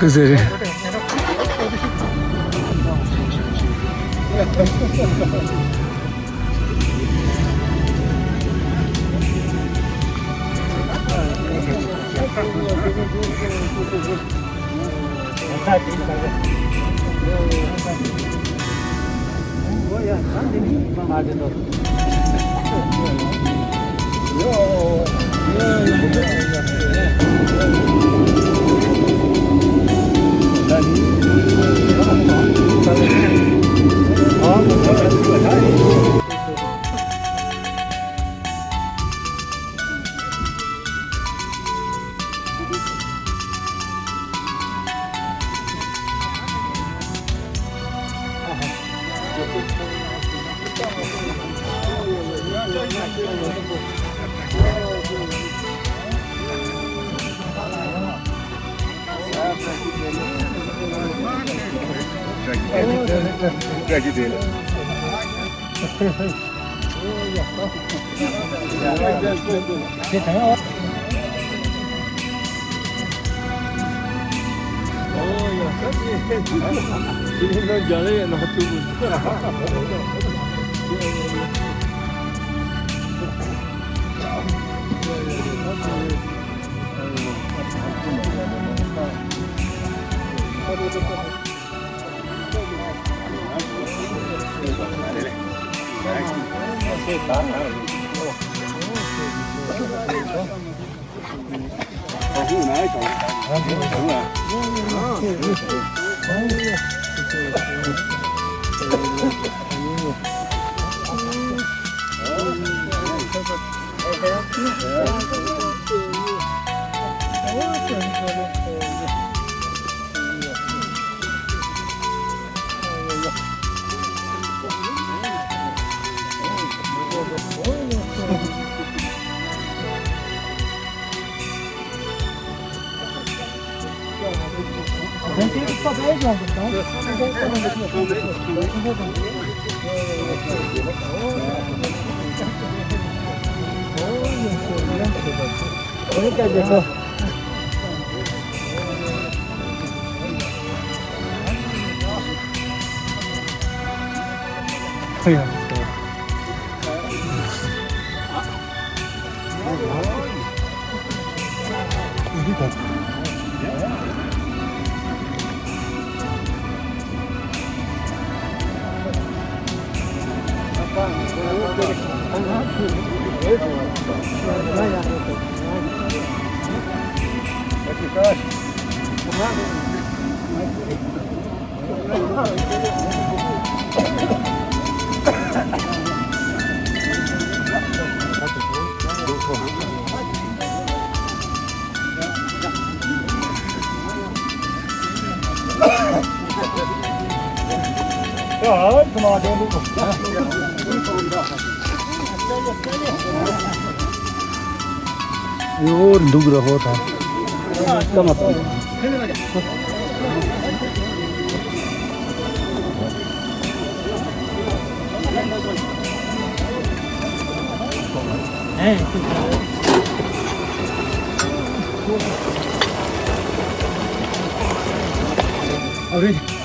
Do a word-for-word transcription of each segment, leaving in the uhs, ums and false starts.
ཟེར། ཡོར་འདུག་ར་ཧོ་ད། ཀ་མ་ཏོ། ཨ་རེད།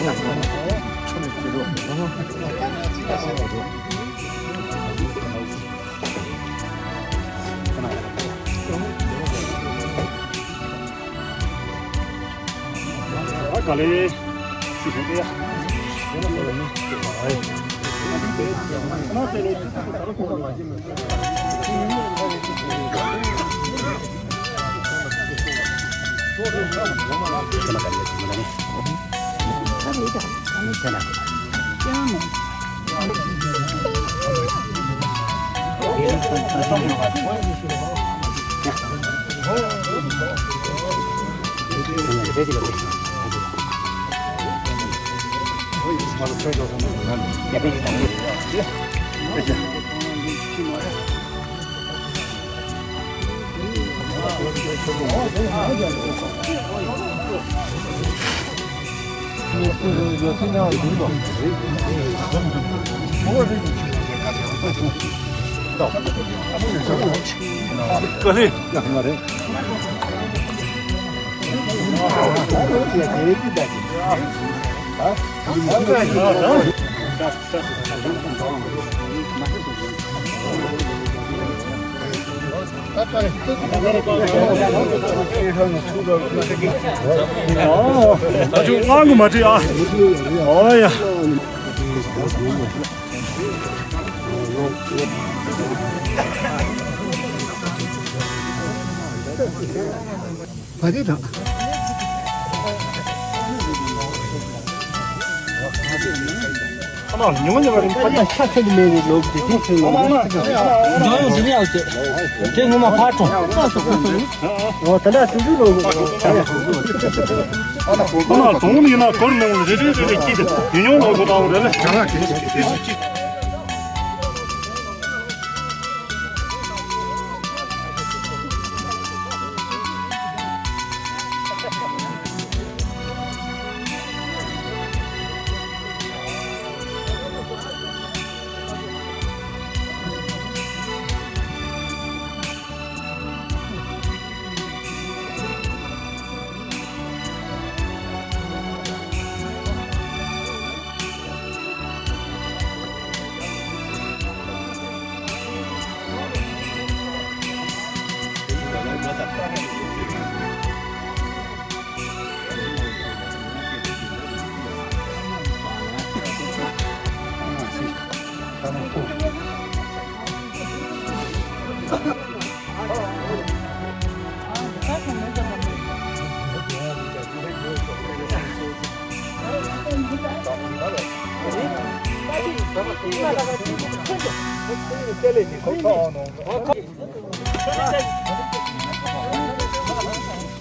ད་ཅུང་དབང་གི་མ་བྲིས་ཨ། ཨོ་ཡ། བ་དེ་དང་། ཨ་མ་ཉི་མ་ཉི་མ་རིང་ཕ་ཡ་ཤ་ཚ་ནི་མེད་རེད་ལོག་དེ་དེ་ཚོའི་ལོག་ནི་ཤ་ཚ། འཇོག་ཡོང་ཟིན་ཡག་དེ་དེ་ངོ་མ་ཕར་གྲོངས། ཨོ་ད་ལྟ་ཆུང་ཆུང་ལོག་ཨ་མ་དོང་ནི་ཡིན་ན་གོར་ནང་རེ་རེ་རེ་རེ་སྐྱིད་དེ་ཡུན་ཡོང་ལོག་གོ་དང་རེ་ལེ།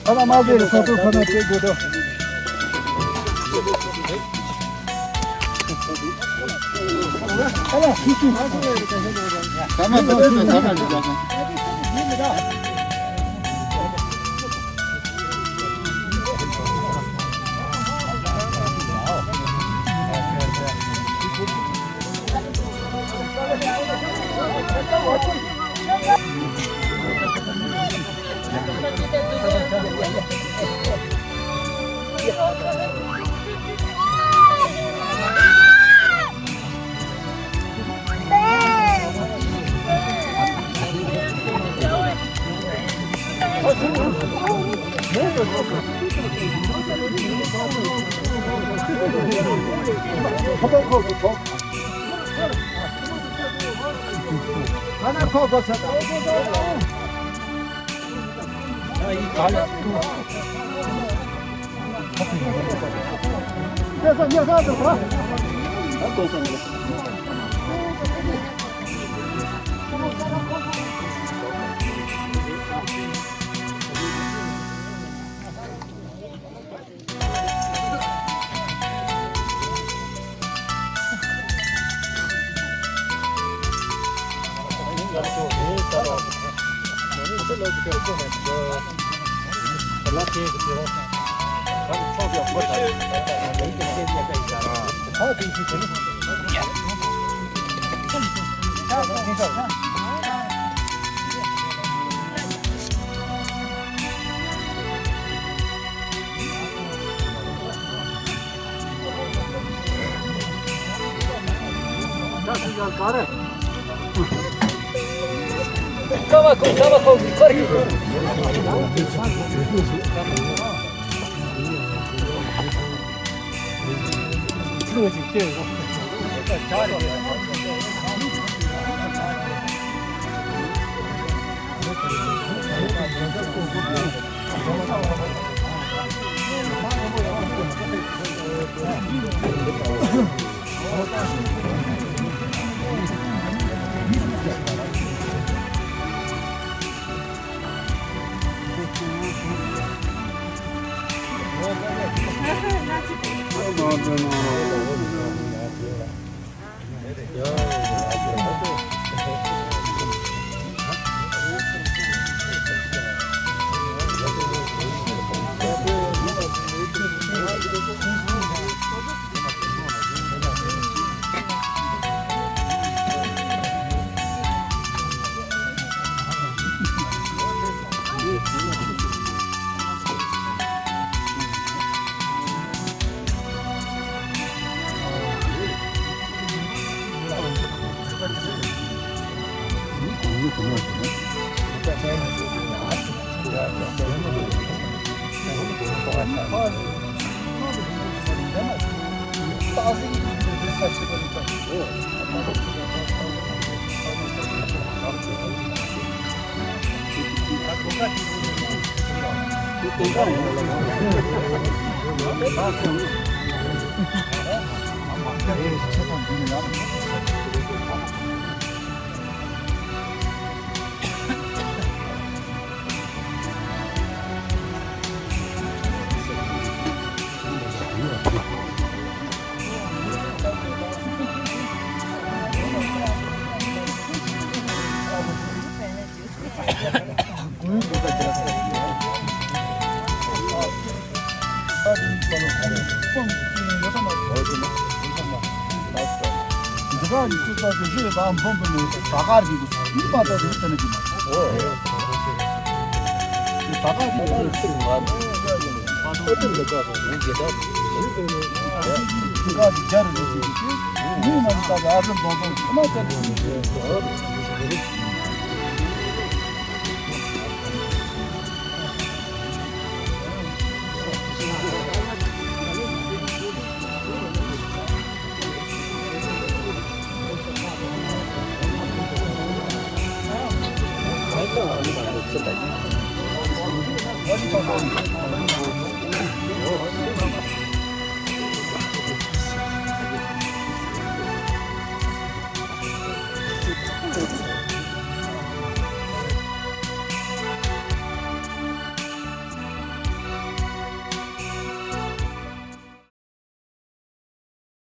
ཨ་མ་མ་ཟེར་ལ་ཚོགས་གཙོ་ཁོ་ན་བྱེད་དགོས་དོ། འདི་ག་ཡིག་ཚོད་ལྟ་དེ་བཞི་ཡོད་དམ་འབུམ་པོ་ནས་ད་ག་རེ་གི་ཡིན་པ་ལྟ་དེ་དེ་ནས་གི་མ། ད་ག་གི་ཡོད་ཚོད་ལ་ཨོ་ཏི་ལ་ག་སོང་ངུ་གེ་ད་འདི་ག་གི་རྒྱ་རུ་རུ་ཞིག་གི་མི་མ་ཡིན་ད་ག་ཨ་རི་མདོ་དོན་ཁོ་ན་ཅན་གི་